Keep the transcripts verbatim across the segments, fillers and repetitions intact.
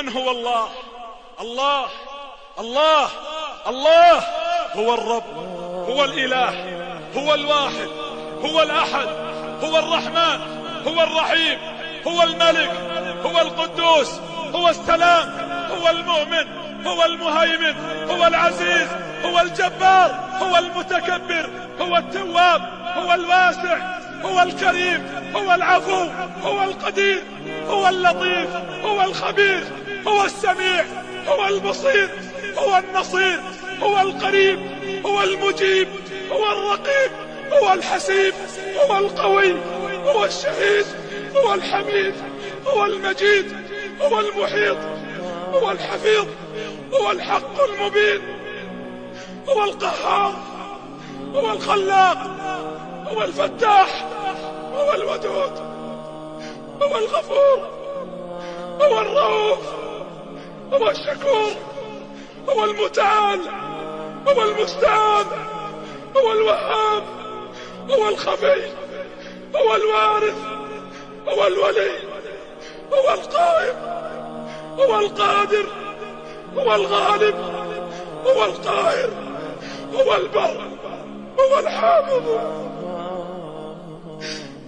من هو الله؟ الله، الله، الله هو الرب، هو الإله، هو الواحد، هو الأحد، هو الرحمن، هو الرحيم، هو الملك، هو القدوس، هو السلام، هو المؤمن، هو المهيمن، هو العزيز، هو الجبار، هو المتكبر، هو التواب، هو الواسع، هو الكريم، هو العفو، هو القدير، هو اللطيف، هو الخبير، هو السميع، هو البصير، هو النصير، هو القريب، هو المجيب، هو الرقيب، هو الحسيب، هو القوي، هو الشهيد، هو الحميد، هو المجيد، هو المحيط، هو الحفيظ، هو الحق المبين، هو القهار، هو الخلاق، هو الفتاح، هو الودود، هو الغفور، هو الرؤوف، هو الشكور، هو المتعال، هو المستعان، هو الوهاب، هو الخفي، هو الوارث، هو الولي، هو القائم، هو القادر، هو الغالب، هو القاهر، هو البر، هو الحافظ،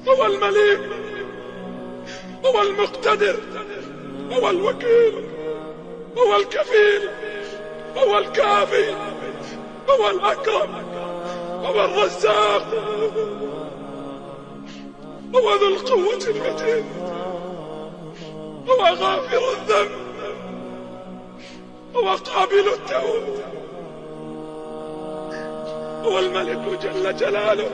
هو المليك، هو المقتدر، هو الوكيل، هو الكفيل، هو الكافي، هو الأكرم، هو الرزاق، هو ذو القوة المتين، هو غافر الذنب، هو قابل التوب، هو الملك جل جلاله،